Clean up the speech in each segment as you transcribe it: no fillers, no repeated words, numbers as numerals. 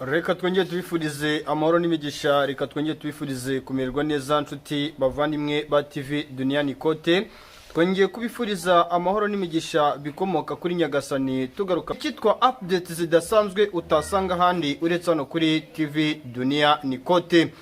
Reka twongere tubifurize amahoro n'imigisha, reka twongere tubifurize kumererwa neza, nshuti bavandimwe ba TV Duniani Kote. Twongeye kubifuriza amahoro n'imigisha bikomoka kuri Nyagasani. Tugaruka cyitwa update zidasanzwe utasanga ahandi uretse hano kuri TV Dunia Nikote.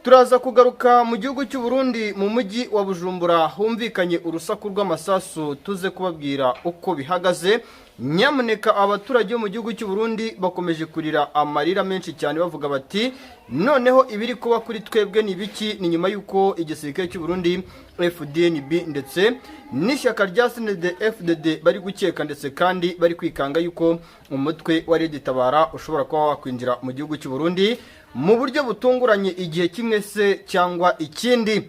Turaza kugaruka mu gihugu cy'u Burundi, mu mujyi wa Bujumbura humvikanye urusaku rw'amasasu, tuze kubabwira uko bihagaze. Nyamuneka, abaturage bo mu gihugu cy'u Burundi bakomeje kurira amarira menshi cyane, bavuga bati: "Noneho ibiri kuba kuri twebwe ni ibiki?" Ni nyuma y'uko igisirikare cy'u Burundi FDNB ndetse n'ishyaka rya CNDD FDD bari gukeka ndetse kandi bari kwikanga yuko umutwe wa Red Tabara ushobora kuba wakwinjira mu gihugu cy'u Burundi mu buryo butunguranye igihe kimwe se cyangwa ikindi.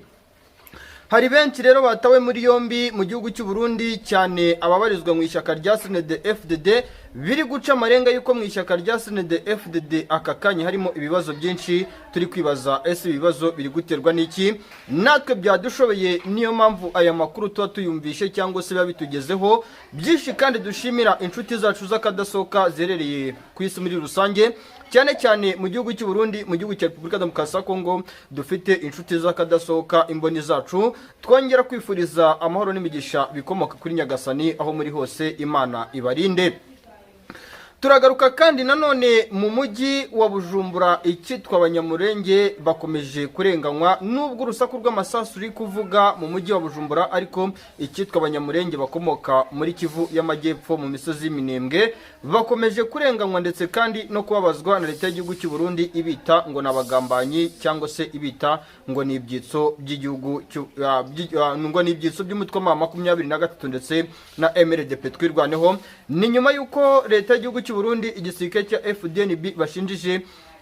Hari benshi rero batawe muri yombi mu gihugu cy'u Burundi, cyane ababarizwa mu ishyaka rya CNDD FDD. Biri guca amarenga yuko mu ishyaka rya CNDD FDD aka kanya harimo ibibazo byinshi. Turi kwibaza: ese ibibazo biri guterwa n'iki? Natwe byadushobeye, niyo mpamvu aya makuru tuba tuyumvishe cyangwa se biba bitugezeho byinshi. Kandi dushimira inshuti zacu z'akadasohoka ziherereye ku isi muri rusange, cyane cyane mu gihugu cy'u Burundi, mu gihugu cya Repubulika Demokarasi ya Kongo. Dufite inshuti z'akadasohoka, imboni zacu. Twongera kwifuriza amahoro n'imigisha bikomoka kuri Nyagasani aho muri hose, Imana ibarinde. Turagaruka kandi nanone mu mujyi wa Bujumbura, icyitwa Abanyamurenge bakomeje kurenganywa. Nubwo urusaku rw'amasasu ruri kuvuga mu mujyi wa Bujumbura, ariko icyitwa Abanyamurenge bakomoka muri Kivu y'Amajyepfo, mu misozi y'Iminembwe, bakomeje kurenganywa ndetse kandi no kubabazwa na leta y'igihugu cy'u Burundi, ibita ngo ni abagambanyi cyangwa se ibita ngo ni ibyitso by'igihugu ngo ni ibyitso by'umutwe wa 23 ndetse na MRDP Twirwaneho. Ni nyuma y'uko leta y'igihugu cy'u Burundi, igisirikare cya FDNB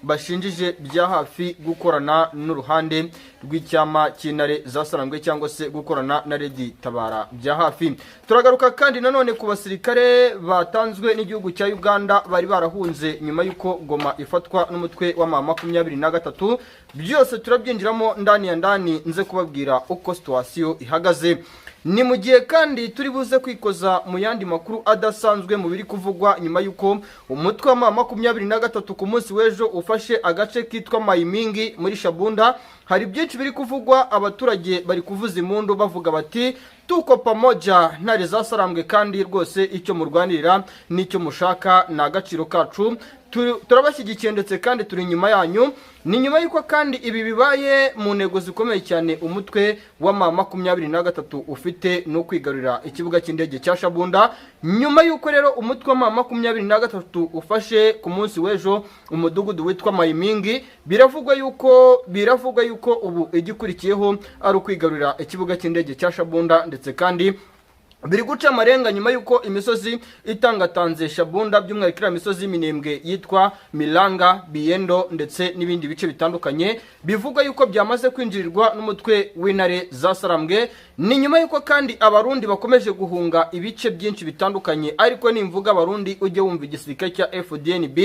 bashinjije bya hafi gukorana n'uruhande rw'icyama cy'Intare Zasarangwe cyangwa se gukorana na Red Tabara bya hafi. Turagaruka kandi nanone ku basirikare batanzwe n'igihugu cya Uganda bari barahunze nyuma y'uko Goma ifatwa n'umutwe wa 23. Byose turabyinjiramo ndani ya ndani, nze kubabwira uko situation ihagaze. Ni mu gihe kandi turi buze kwikoza mu yandi makuru adasanzwe mu biri kuvugwa nyuma y'uko umutwe wa 23 ku munsi w'ejo ufashe agace kitwa Mayimingi muri Shabunda. Hari byinshi biri kuvugwa, abaturage bari kuvuza impundu bavuga bati: "Tuko pamoja, Ntare Zasarambwe, kandi rwose icyo murwanirira n'icyo mushaka ni agaciro kacu, turabashyigikiye ndetse kandi turi inyuma yanyu." Ni nyuma y'uko kandi ibi bibaye mu ntego zikomeye cyane umutwe wa 23 ufite no kwigarurira ikibuga cy'indege cya Shabunda. Nyuma y'uko rero umutwe wa 23 ufashe ku munsi w'ejo umudugudu witwa Mayimingi, biravugwa yuko ubu igikurikiyeho ari ukwigarurira ikibuga cy'indege cya Shabunda. Ndetse kandi biri guca amarenga nyuma y'uko imisozi itangatanze Shabunda, by'umwihariko iriya misozi y'Iminembwe yitwa Milanga, Biyendo ndetse n'ibindi bice bitandukanye, bivugwa yuko byamaze kwinjirirwa n'umutwe w'Intare Zasarambwe. Ni nyuma y'uko kandi Abarundi bakomeje guhunga ibice byinshi bitandukanye, ariko nimvuga Abarundi ujye wumva igisirikare cya FDNB.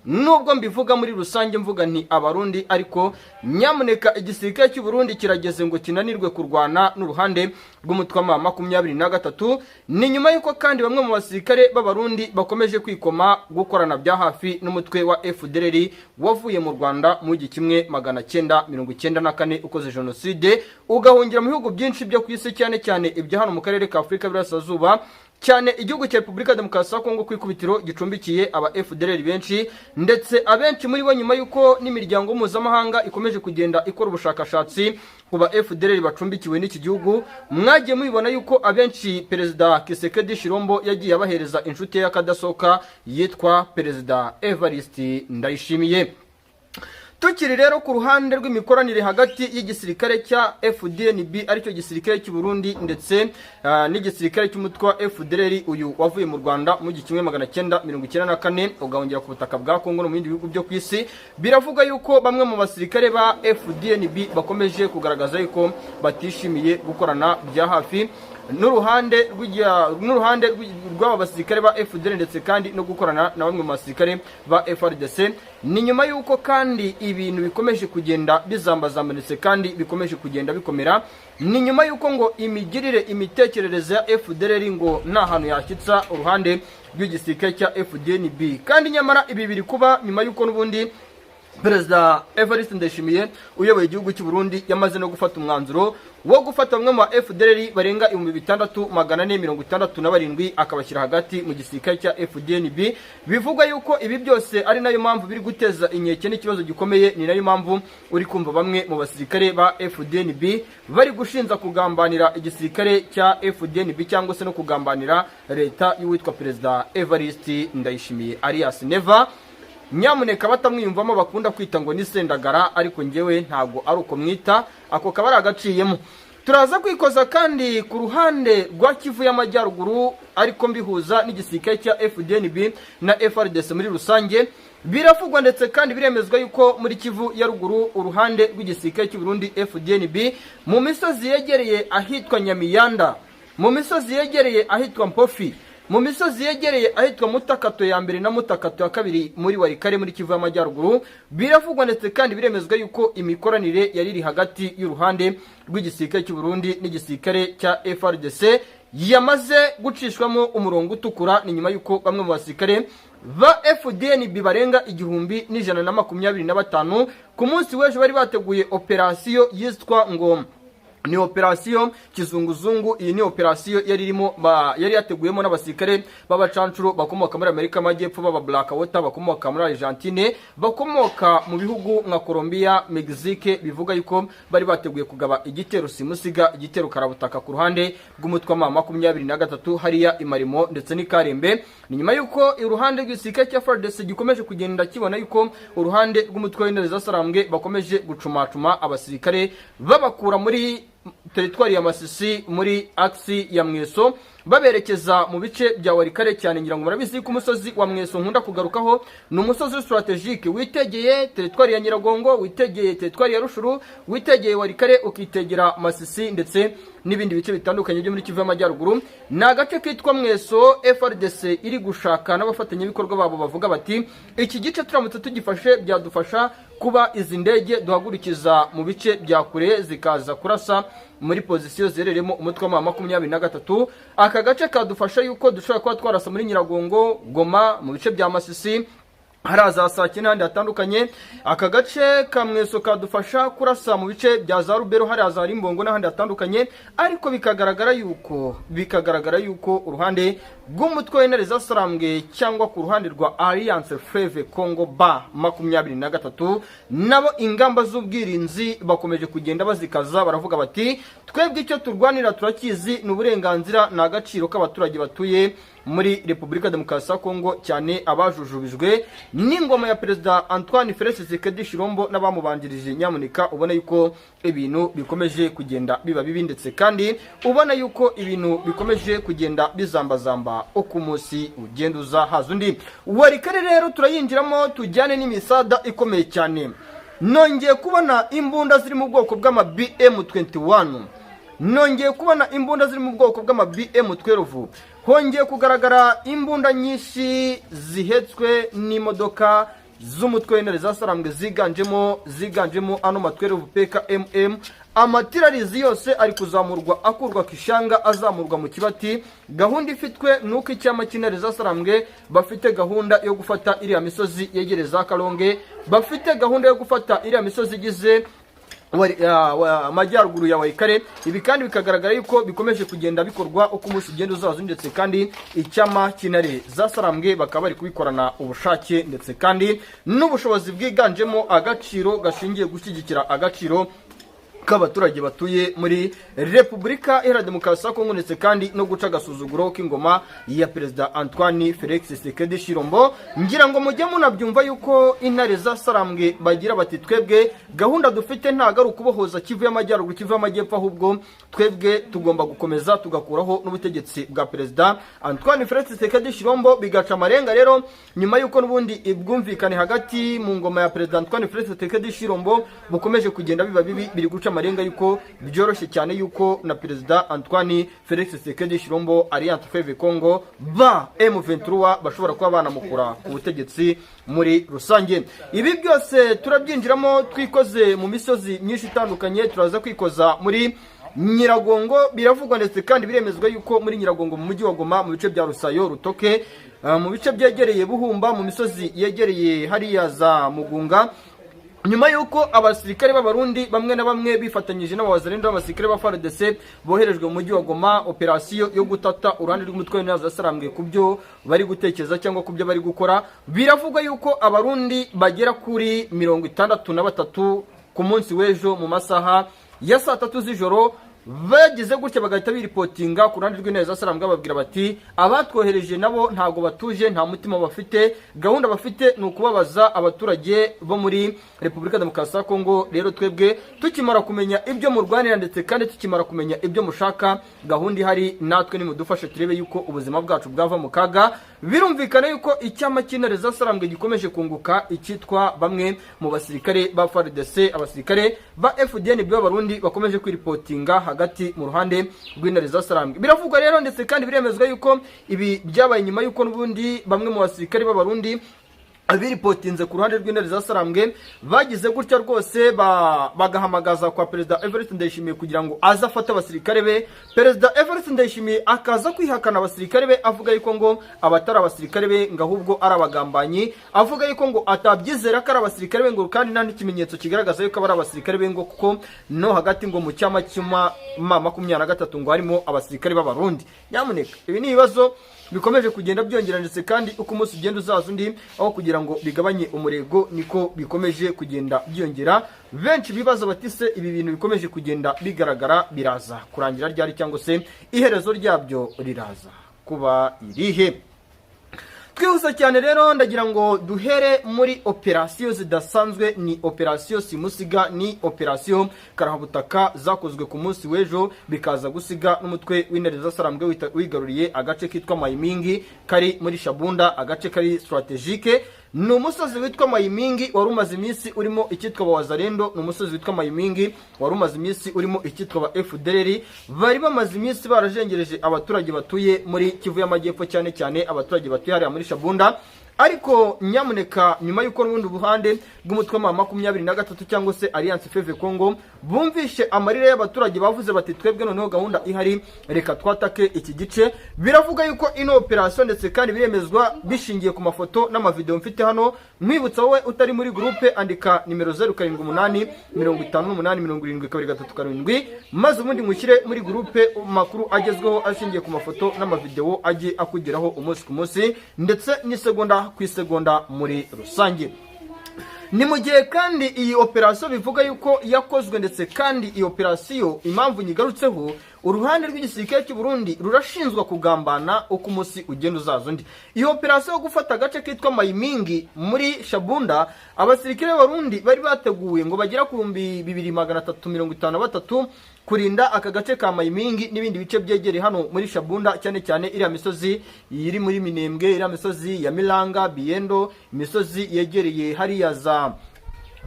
Nubwo mbivuga muri rusange mvuga nti Abarundi, ariko nyamuneka, igisirikare cy'u Burundi kirageze ngo kinanirwe kurwana n'uruhande rw'umutwe wa 23. Ni nyuma y'uko kandi bamwe mu basirikare b'Abarundi bakomeje kwikoma gukorana bya hafi n'umutwe wa FDLR wavuye mu Rwanda mu 1994, ukoze jenoside ugahungira mu bihugu byinshi byo ku isi, cyane cyane ibyo hano mu karere ka Afurika y'Iburasirazuba, cyane igihugu cya Repubulika Demokarasi ya Kongo ku ikubitiro gicumbikiye aba FDLR benshi, ndetse abenshi muri bo, nyuma y'uko n'imiryango mpuzamahanga ikomeje kugenda ikora ubushakashatsi ku ba FDLR bacumbikiwe n'iki gihugu, mwagiye mubibona yuko abenshi Perezida Tshisekedi Tshilombo yagiye abahereza inshuti ye y'akadasohoka yitwa Perezida Evariste Ndayishimiye. Tukiri rero ku ruhande rw'imikoranire hagati y'igisirikare cya FDNB, aricyo gisirikare cy'u Burundi, ndetse n'igisirikare cy'umutwe wa FDLR uyu wavuye mu Rwanda mu 1994 ugahungira ku butaka bwa Kongo no mu bindi bihugu byo ku isi, biravuga yuko bamwe mu basirikare ba FDNB bakomeje kugaragaza yuko batishimiye gukorana bya hafi n'uruhande rw'aba basirikare ba FDL ndetse kandi no gukorana na bamwe mu basirikare ba FARDC. Ni nyuma y'uko kandi ibintu bikomeje kugenda bizambazamba ndetse kandi bikomeje kugenda bikomera. Ni nyuma y'uko ngo imigirire, imitekerereze ya FDLR ngo nta hantu yashyitsa uruhande rw'igisirikare cya FDNB. Kandi nyamara ibi biri kuba nyuma y'uko n'ubundi Perezida Evariste Ndayishimiye uyoboye igihugu cy'u Burundi yamaze no gufata umwanzuro wo gufata bamwe mu ba FDLR barenga 6467, akabashyira hagati mu gisirikare cya FDNB. Bivugwa yuko ibi byose ari nayo mpamvu biri guteza inkeke n'ikibazo gikomeye. Ni nayo mpamvu uri kumva bamwe mu basirikare ba FDNB bari gushinza kugambanira igisirikare cya FDNB cyangwa se no kugambanira leta y'uwitwa Perezida Evariste Ndayishimiye, alias Neva. Nyamuneka batamwiyumvamo bakunda kwita ngo ni Sendagara, ariko ngewe ntabwo ari uko mwita, ako kaba ari agaciyemo. Turaza kwikoza kandi ku ruhande rwa Kivu y'Amajyaruguru, ariko mbihuza n'igisirikare cya FDNB na FARDC muri rusange. Biravugwa ndetse kandi biremezwa yuko muri Kivu ya Ruguru, uruhande rw'igisirikare cy'u Burundi FDNB, mu misozi yegereye ahitwa Nyamiyanda, mu misozi yegereye ahitwa Mpofi, mu misozi yegereye ahitwa Mutakato ya mbere na Mutakato ya kabiri muri Warikare muri Kivu y'Amajyaruguru, biravugwa ndetse kandi biremezwa yuko imikoranire yari iri hagati y'uruhande rw'igisirikare cy'u Burundi n'igisirikare cya FARDC yamaze gucishwamo umurongo utukura. Ni nyuma y'uko bamwe mu basirikare ba FDNB barenga 1125 ku munsi w'ejo bari bateguye operasiyo yitwa ngo ni operasiyo Kizunguzungu. Iyi ni operasiyo yari irimo yari yateguyemo n'abasirikare b'abacancuro bakomoka muri Amerika y'Amajyepfo, b'aba Blackwater bakomoka muri Argentine, bakomoka mu bihugu nka Colombia, Mexique. Bivuga yuko bari bateguye kugaba igitero simusiga, igitero karabutaka ku ruhande rw'umutwe wa 23 hariya Imarimo ndetse n'ikarembe. Ni nyuma yuko iruhande rw'igisirikare cya FARDC gikomeje kugenda kibona yuko uruhande rw'umutwe w'Intare zasarambwe bakomeje gucumacuma abasirikare, babakura muri teritwari ya Masisi muri axe ya Mweso, baberekeza mu bice bya Warikare cyane. Ngira ngo murabizi ko umusozi wa Mweso nkunda kugarukaho ni umusozi stratégique witegeye teritwari ya Nyiragongo, witegeye teritwari ya Rushuru, witegeye Warikare, ukitegera Masisi ndetse n'ibindi bice bitandukanye byo muri Kivu y'Amajyaruguru. Ni agace kitwa Mweso FARDC iri gushaka n'abafatanyabikorwa babo, bavuga bati: "Iki gice turamutse tugifashe byadufasha kuba izi ndege duhagurukiza mu bice bya kure zikaza kurasa muri pozisiyo ziherereyemo umutwe wa 23. Aka gace kadufasha yuko dushobora kuba twarasa muri Nyiragongo, Goma, mu bice bya Masisi, hari za Sake n'ahandi hatandukanye. Aka gace ka Mweso kadufasha kurasa mu bice bya za Rubero, hariya za Rimbongo n'ahandi hatandukanye." Ariko bikagaragara yuko uruhande rw'umutwe w'Intare zasarambwe cyangwa ku ruhande rwa Alliance Fleuve Congo ba 23 nabo ingamba z'ubwirinzi bakomeje kugenda bazikaza. Baravuga bati: "Twebwe icyo turwanira turakizi, ni uburenganzira, ni agaciro k'abaturage batuye muri Repubulika Demokarasi ya Kongo, cyane abajujubijwe n'ingoma ya Perezida Antoine Felix Tshisekedi Tshilombo n'abamubanjirije." Nyamuneka ubona yuko ibintu bikomeje kugenda biba bibi, ndetse kandi ubona yuko ibintu bikomeje kugenda bizambazamba uko umunsi ugenda uza haza undi. Warikare rero turayinjiramo tujyane n'imisada ikomeye cyane. Nongeye kubona imbunda ziri mu bwoko bw'ama BM21, nongeye kubona imbunda ziri mu bwoko bw'ama BM12, hongeye kugaragara imbunda nyinshi zihetswe n'imodoka z'umutwe w'Intare zasarambwe, ziganjemo ano ma 12 PKMM. Amatirarizi yose ari kuzamurwa akurwa ku ishanga azamurwa mu Kibati. Gahunda ifitwe ni uko icyama cy'Intare zasarambwe bafite gahunda yo gufata iriya misozi yegereza Karonge, bafite gahunda yo gufata iriya misozi igize amajyaruguru ya Wayikare. Ibi kandi bikagaragara yuko bikomeje kugenda bikorwa uko umunsi ugenda uzaza, ndetse kandi icyama cy'Intare zasarambwe bakaba bari kubikorana ubushake ndetse kandi n'ubushobozi bwiganjemo agaciro gashingiye gushyigikira agaciro k'abaturage batuye muri Repubulika Iharanira Demokarasi ya Kongo, ndetse kandi no guca agasuzuguro k'ingoma ya Perezida Antoine Felix Tshisekedi Tshilombo. Ngira ngo mujye munabyumva yuko Intare zasarambwe bagira bati: "Twebwe gahunda dufite ntabwo ari ukubohoza Kivu y'Amajyaruguru, Kivu y'Amajyepfo, ahubwo twebwe tugomba gukomeza tugakuraho n'ubutegetsi bwa Perezida Antoine Felix Tshisekedi Tshilombo." Bigaca amarenga rero nyuma y'uko n'ubundi ubwumvikane hagati mu ngoma ya Perezida Antoine Felix Tshisekedi Tshilombo bukomeje kugenda biba bibi, biri guca amarenga yuko byoroshye cyane yuko na Perezida Antoine Felix Tshisekedi Tshilombo, Alliance Fleuve Congo ba M23 bashobora kuba banamukura ku butegetsi muri rusange. Ibi byose turabyinjiramo twikoze mu misozi myinshi itandukanye. Turaza kwikoza muri Nyiragongo. Biravugwa ndetse kandi biremezwa yuko muri Nyiragongo, mu mujyi wa Goma, mu bice bya Rusayo, Rutoke, mu bice byegereye Buhumba, mu misozi yegereye hariya za Mugunga, nyuma y'uko abasirikare b'Abarundi bamwe na bamwe bifatanyije n'abawazalendo, b'abasirikare ba FARDC boherejwe mu mujyi wa Goma, operasiyo yo gutata uruhande rw'umutwe w'intare zasarambwe ku byo bari gutekereza cyangwa ku byo bari gukora, biravugwa yuko Abarundi bagera kuri 63 ku munsi w'ejo mu masaha ya saa 3 z'ijoro bagize gutya bagahita biripotinga ku ruhande rw'intare zasarambwe, bababwira bati: "Abatwohereje nabo ntabwo batuje, nta mutima bafite, gahunda bafite ni ukubabaza abaturage bo muri Repubulika Demokarasi ya Kongo. Rero twebwe tukimara kumenya ibyo murwanira ndetse kandi tukimara kumenya ibyo mushaka, gahunda ihari natwe nimudufashe turebe yuko ubuzima bwacu bwava mu kaga." Birumvikana yuko icyama cy'intare zasarambwe gikomeje kunguka icyitwa bamwe mu basirikare ba FARDC, abasirikare ba FDNB b'Abarundi bakomeje kwiripotinga hagati mu ruhande rw'intare zasarambwe. Biravugwa rero ndetse kandi biremezwa yuko ibi byabaye nyuma yuko n'ubundi bamwe mu basirikare b'Abarundi biripotinze ku ruhande rw'intare zasarambwe bagize gutya rwose bagahamagaza kwa Perezida Evariste Ndayishimiye kugira ngo aze afate abasirikare be. Perezida Evariste Ndayishimiye akaza kwihakana abasirikare be, avuga yuko ngo abatari abasirikare be ngo ahubwo ari abagambanyi, avuga yuko ngo atabyizera ko ari abasirikare be, ngo kandi nta n'ikimenyetso kigaragaza yuko aba ari abasirikare be, ngo kuko no hagati ngo mu cyama cy'uma M23 ngo harimo abasirikare b'Abarundi. Nyamuneka, ibi ni ibibazo bikomeje kugenda byongera, ndetse kandi uko umunsi ugenda uzaza undi, aho kugira ngo bigabanye umurego niko bikomeje kugenda byiyongera. Benshi bibaza bati: "Se ibi bintu bikomeje kugenda bigaragara biraza kurangira ryari, cyangwa se iherezo ryabyo riraza kuba irihe?" Twihuse cyane rero, ndagira ngo duhere muri operasiyo zidasanzwe. Ni operasiyo simusiga, ni operasiyo karahabutaka zakozwe ku munsi w'ejo, bikaza gusiga n'umutwe w'intare zasarambwe wigaruriye agace kitwa Mayimingi kari muri Shabunda, agace kari stratégique. Ni umusozi witwa Mayimingi wari umaze iminsi urimo icyitwa Bawazarendo, ni umusozi witwa Mayimingi wari umaze iminsi urimo icyitwa ba FDLR, bari bamaze iminsi barajengereje abaturage batuye muri Kivu y'Amajyepfo, cyane cyane abaturage batuye hariya muri Shabunda. Ariko nyamuneka, nyuma y'uko n'ubundi buhande bw'umutwe wa 23 cyangwa se Alliance Fleuve Congo bumvishe amarira y'abaturage, bavuze bati: "Twebwe noneho gahunda ihari, reka twatake iki gice." Biravuga yuko ino operasiyo, ndetse kandi biremezwa bishingiye ku mafoto n'amavideo mfite hano. Nkwibutsa wowe utari muri groupe, andika nimero 0785877237, maze ubundi mushyire muri groupe, makuru agezweho ashingiye ku mafoto n'amavideo ajye akugeraho umunsi ku munsi ndetse n'isegonda ku isegonda muri rusange. Ni mu gihe kandi iyi operasiyo bivuga yuko yakozwe, ndetse kandi iyi operasiyo impamvu nyigarutseho, uruhande rw'igisirikare cy'u Burundi rurashinzwa kugambana uko umunsi ugenda uzaza undi. Iyi operasiyo yo gufata agace kitwa Mayimingi muri Shabunda, abasirikare b'Abarundi bari bateguye ngo bagera ku 2353 kurinda aka gace ka Mayimingi n'ibindi bice byegereye hano muri Shabunda, cyane cyane iriya misozi iri muri Minembwe, iriya misozi ya Milanga, Biyendo, imisozi yegereye hariya za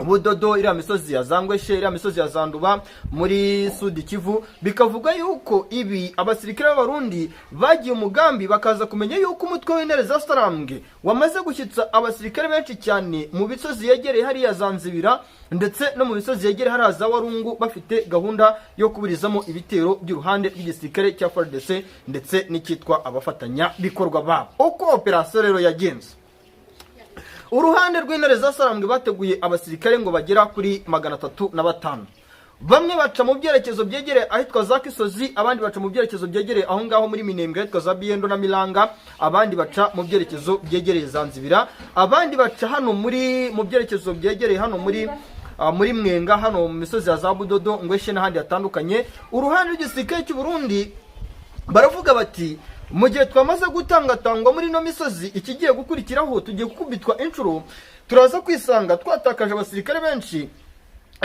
Budodo, iriya misozi ya Zangweshe, iriya misozi ya Zanduba muri Sud Kivu. Bikavuga yuko ibi abasirikare b'Abarundi bagiye umugambi, bakaza kumenya yuko umutwe w'intare za Sarambwe wamaze gushyitsa abasirikare benshi cyane mu misozi yegereye hariya za Nzibira ndetse no mu misozi yegereye hariya za Warungu, bafite gahunda yo kuburizamo ibitero by'uruhande rw'igisirikare cya FARDC ndetse n'icyitwa abafatanyabikorwa babo. Uko operasiyo rero yagenze, uruhande rw'intare zasarambwe bateguye abasirikare ngo bagera kuri 305. Bamwe baca mu byerekezo byegereye ahitwa za Kisozi, abandi baca mu byerekezo byegereye aho ngaho muri Minembwe ahitwa za Biyendo na Milanga, abandi baca mu byerekezo byegereye za Nzibira, abandi baca hano muri mu byerekezo byegereye hano muri Mwenga, hano mu misozi ya za Budodo, Ngweshe n'ahandi hatandukanye. Uruhande rw'igisirikare cy'u Burundi baravuga bati: "Mu gihe twamaze gutangatangwa muri ino misozi, ikigiye gukurikiraho tugiye gukubitwa inshuro, turaza kwisanga twatakaje abasirikare benshi."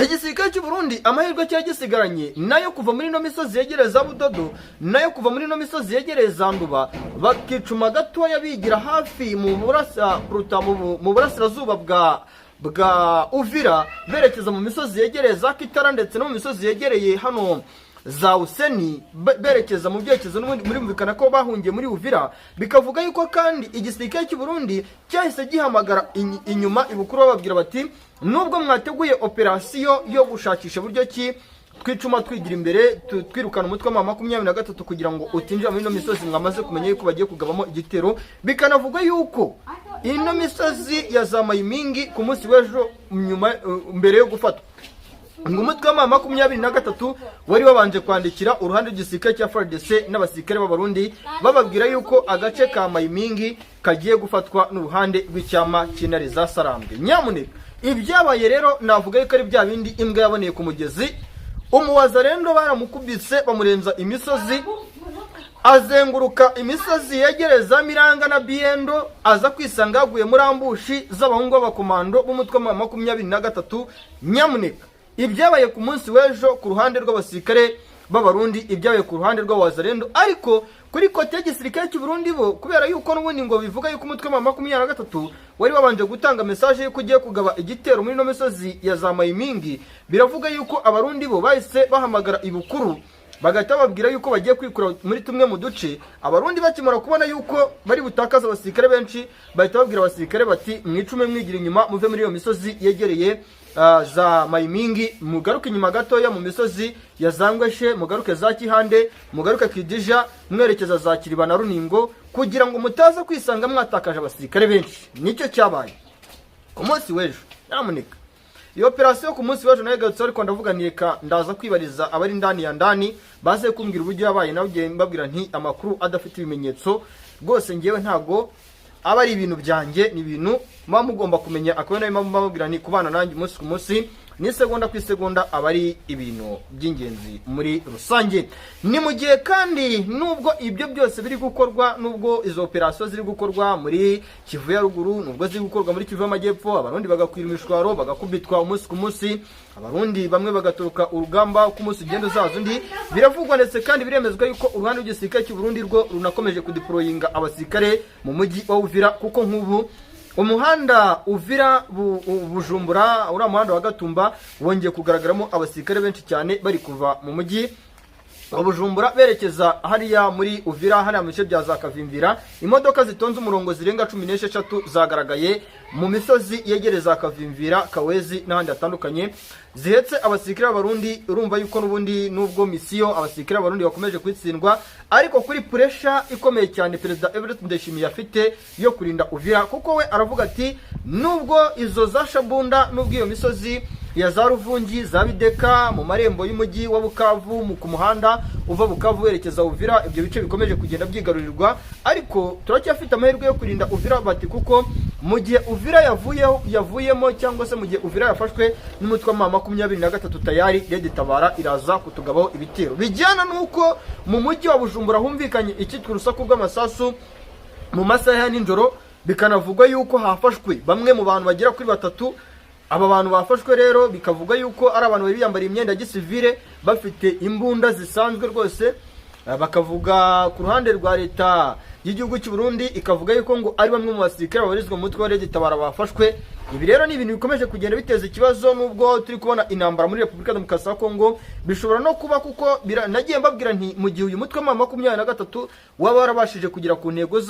Igisirikare cy'u Burundi amahirwe cyari gisigaranye nayo kuva muri ino misozi yegereye za Budodo, nayo kuva muri ino misozi yegereye za Nduba, bakicuma gatoya bigira hafi mu burasa kuruta mu burasirazuba bwa Uvira, berekeza mu misozi yegereye za Kitara ndetse no mu misozi yegereye hano za Useni, berekeza mu byerekezo n'ubundi murumvikana ko bahungiye muri Uvira. Bikavuga yuko kandi igisirikare cy'u Burundi cyahise gihamagara inyuma ibukuru, bababwira bati: "Nubwo mwateguye operasiyo yo gushakisha buryo ki Twicuma twigira imbere, twirukana umutwe wa 23 kugira ngo utinjira muri ino misozi mwamaze kumenya yuko bagiye kugabamo igitero. Bikanavugwa yuko ino misozi ya za Mayimingi ku munsi w'ejo nyuma, mbere yo gufatwa, ngo umutwe wa 23 wari wabanje kwandikira uruhande rw'igisirikare cya FARDC n'abasirikare b'Abarundi, bababwira yuko agace ka Mayimingi kagiye gufatwa n'uruhande rw'icyama cy'Intare za Sarambwe. Nyamuneka, ibyabaye rero navuga yuko ari bya bindi imbwa yaboneye ku mugezi. Umuwazarendo baramukubise, bamurenza imisozi, azenguruka imisozi yegereza Miranga na Biyendo, aza kwisanga yaguye muri ambush z'abahungu b'abakomando b'umutwe wa 23. Nyamuneka, ibyabaye ku munsi w'ejo ku ruhande rw'abasirikare b'Abarundi, ibyabaye ku ruhande rw'abazarendo, ariko kuri côté y'igisirikare cy'u Burundi bo, kubera yuko n'ubundi ngo bivuga yuko umutwe wa 23 wari wabanje gutanga message yuko ugiye kugaba igitero muri ino misozi ya za Mayimingi, biravuga yuko Abarundi bo bahise bahamagara ibukuru, bagahita bababwira yuko bagiye kwikura muri tumwe mu duce. Abarundi bakimara kubona yuko bari butakaze abasirikare benshi, bahita babwira abasirikare bati: "Mwicume mwigira inyuma, muve muri iyo misozi yegereye za Mayimingi, mugaruke inyuma gatoya mu misozi ya Zangweshe, mugaruke za Kihande, mugaruke Kidija, mwerekeza za Kiriba na Runingo, kugira ngo mutaza kwisanga mwatakaje abasirikare benshi." Nicyo cyabaye ku munsi w'ejo. Nyamuneka, iyo operasiyo ku munsi w'ejo nayo igarutse, ariko ndavuga nti reka ndaza kwibariza abari ndani ya ndani, baze kumbwira uburyo yabaye. Nawe mbabwira nti amakuru adafite ibimenyetso rwose ngewe ntago aba ari ibintu byanjye, ni ibintu muba mugomba kumenya. Akaba nayo mpamvu mbabwira nti kubana nanjye umunsi ku munsi n'isegonda ku isegonda aba ari ibintu by'ingenzi muri rusange. Ni mu gihe kandi nubwo ibyo byose biri gukorwa, nubwo izo operasiyo ziri gukorwa muri Kivu ya Ruguru, nubwo ziri gukorwa muri Kivu y'Amajyepfo, Abarundi bagakwira imishwaro, bagakubitwa umunsi ku munsi, Abarundi bamwe bagaturuka urugamba uko umunsi ugenda uzaza undi, biravugwa ndetse kandi biremezwa yuko uruhande rw'igisirikare cy'u Burundi rwo runakomeje kudeployinga abasirikare mu mujyi wa Uvira, kuko nk'ubu umuhanda Uvira Bujumbura, uriya muhanda wa Gatumba, wongeye kugaragaramo abasirikare benshi cyane bari kuva mu mujyi wa Bujumbura berekeza hariya muri Uvira, hariya mu bice bya za Kavimvira. Imodoka zitonze umurongo zirenga 16 zagaragaye mu misozi yegereza Kavimvira, Kawezi n'ahandi hatandukanye, zihetse abasirikare b'Abarundi. Urumva yuko n'ubundi nubwo misiyo abasirikare b'Abarundi bakomeje kwitsindwa, ariko kuri pressure ikomeye cyane Perezida Evariste Ndayishimiye afite yo kurinda Uvira, kuko we aravuga ati nubwo izo za Shabunda, nubwo iyo misozi ya za Ruvungi, za Bideka, mu marembo y'umujyi wa Bukavu, ku muhanda uva Bukavu werekeza Uvira, ibyo bice bikomeje kugenda byigarurirwa, ariko turacyafite amahirwe yo kurinda Uvira, bati kuko mu gihe Uvira yavuyeho, yavuyemo, cyangwa se mu gihe Uvira yafashwe n'umutwe wa 23, tayari Red Tabara iraza kutugabaho ibitero. Bijyana n'uko mu mujyi wa Bujumbura humvikanye icyitwa urusaku rw'amasasu mu masaha ya nijoro, bikanavugwa yuko hafashwe bamwe mu bantu bagera kuri batatu. Aba bantu bafashwe rero bikavuga yuko ari abantu bari biyambariye imyenda ya gisivile, bafite imbunda zisanzwe rwose. Bakavuga ku ruhande rwa leta y'igihugu cy'u Burundi, ikavuga yuko ngo ari bamwe mu basirikare babarizwa mu mutwe wa Red Tabara bafashwe. Ibi rero ni ibintu bikomeje kugenda biteza ikibazo. Nubwo turi kubona intambara muri Repubulika Demokarasi ya Kongo, bishobora no kuba kuko nagiye mbabwira nti mu gihe uyu mutwe wa 23 waba warabashije kugera ku ntego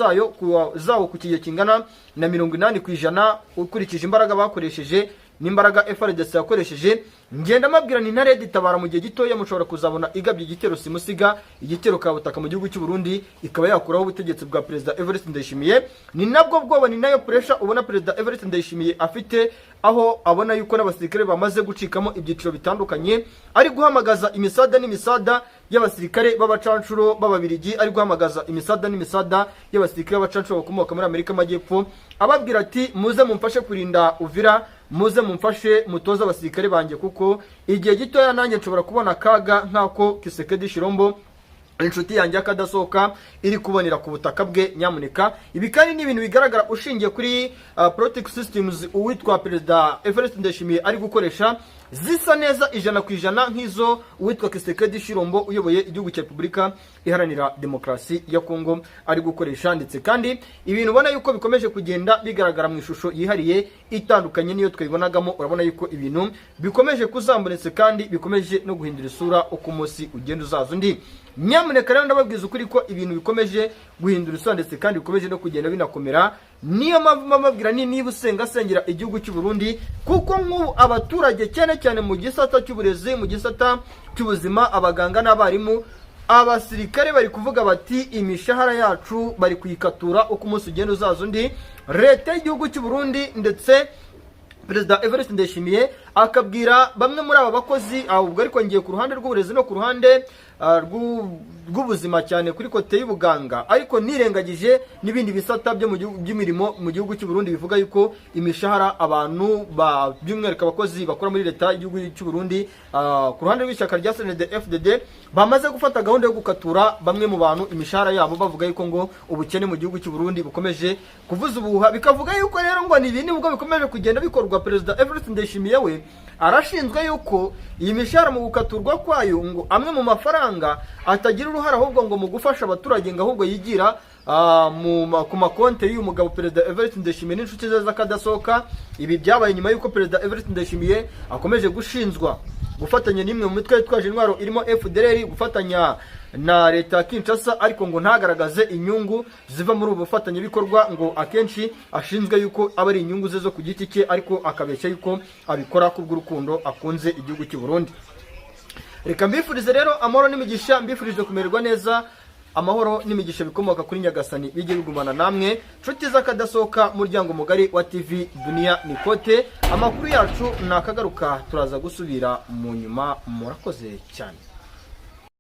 zawo ku kigero kingana na 80%, ukurikije imbaraga bakoresheje n'imbaraga FARDC yakoresheje, ngenda mbabwira nti na Red Tabara mu gihe gitoya mushobora kuzabona igabye igitero simusiga, igitero kabutaka mu gihugu cy'u Burundi, ikaba yakuraho ubutegetsi bwa Perezida Evariste Ndayishimiye. Ni nabwo bwoba, ni nayo pressure ubona Perezida Evariste Ndayishimiye afite, aho abona yuko n'abasirikare bamaze gucikamo ibyiciro bitandukanye, ari guhamagaza imisada n'imisada y'abasirikare b'abacanshuro b'Ababirigi, ari guhamagaza imisada n'imisada y'abasirikare b'abacanshuro bakomoka muri Amerika y'Amajyepfo, ababwira ati: "Muze mumfashe kurinda Uvira, muze mumfashe mutoze abasirikare banjye, kuko igihe gitoya nanjye nshobora kubona akaga nk'ako Tshisekedi Tshilombo, inshuti yanjye y'akadasohoka, iri kubonera ku butaka bwe." Nyamuneka, ibi kandi ni ibintu bigaragara ushingiye kuri political systems uwitwa Perezida Evariste Ndayishimiye ari gukoresha, zisa neza 100% nk'izo uwitwa Tshisekedi Tshilombo uyoboye igihugu cya Repubulika Iharanira Demokarasi ya Kongo ari gukoresha. Ndetse kandi ibintu ubona yuko bikomeje kugenda bigaragara mu ishusho yihariye itandukanye n'iyo twabibonagamo. Urabona yuko ibintu bikomeje kuzamuretse kandi bikomeje no guhindura isura uko umunsi ugenda uzaza undi. Nyamuneka rero, ndababwiza ukuri ko ibintu bikomeje guhindura isura, ndetse kandi bikomeje no kugenda binakomera. Niyo mpamvu mbabwira ni niba usenga, asengera igihugu cy'u Burundi, kuko nk'ubu abaturage, cyane cyane mu gisata cy'uburezi, mu gisata cy'ubuzima, abaganga n'abarimu, abasirikare, bari kuvuga bati imishahara yacu bari kuyikatura uko umunsi ugenda uzaza undi. Leta y'igihugu cy'u Burundi ndetse Perezida Evariste Ndayishimiye akabwira bamwe muri aba bakozi, ubwo ariko ngiye ku ruhande rw'uburezi no ku ruhande rw'ubuzima, cyane kuri côté y'ubuganga, ariko nirengagije n'ibindi bisata byo mu gihugu, by'imirimo mu gihugu cy'u Burundi, bivuga yuko imishahara abantu ba by'umwihariko abakozi bakora muri leta y'igihugu cy'u Burundi, ku ruhande rw'ishyaka rya CNDD FDD, bamaze gufata gahunda yo gukatura bamwe mu bantu imishahara yabo, bavuga yuko ngo ubukene mu gihugu cy'u Burundi bukomeje kuvuza ubuhuha. Bikavuga yuko rero ngo ni ibintu nubwo bikomeje kugenda bikorwa, Perezida Evariste Ndayishimiye we arashinzwe yuko iyi mishahara mu gukaturwa kwayo ngo amwe mu mafaranga atagira uruhare ahubwo ngo mu gufasha abaturage, ngo ahubwo yigira ku makonte y'uyu mugabo Perezida Evariste Ndayishimiye n'inshuti ze z'akadasohoka. Ibi byabaye nyuma y'uko Perezida Evariste Ndayishimiye akomeje gushinzwa gufatanya n'imwe mu mitwe yitwaje intwaro irimo FDLR, gufatanya na leta ya Kinshasa, ariko ngo ntagaragaze inyungu ziva muri ubu bufatanyabikorwa, ngo akenshi ashinzwe yuko aba ari inyungu ze zo ku giti cye, ariko akabeshya yuko abikora kubw'urukundo akunze igihugu cy'u Burundi. Reka mbifurize rero amahoro n'imigisha, mbifurije kumererwa neza. Amahoro n'imigisha bikomoka kuri Nyagasani bijye bigumana namwe, nshuti z'akadasohoka, muryango mugari wa TV Dunia Nikote. Amakuru yacu ni akagaruka, turaza gusubira mu nyuma. Murakoze cyane.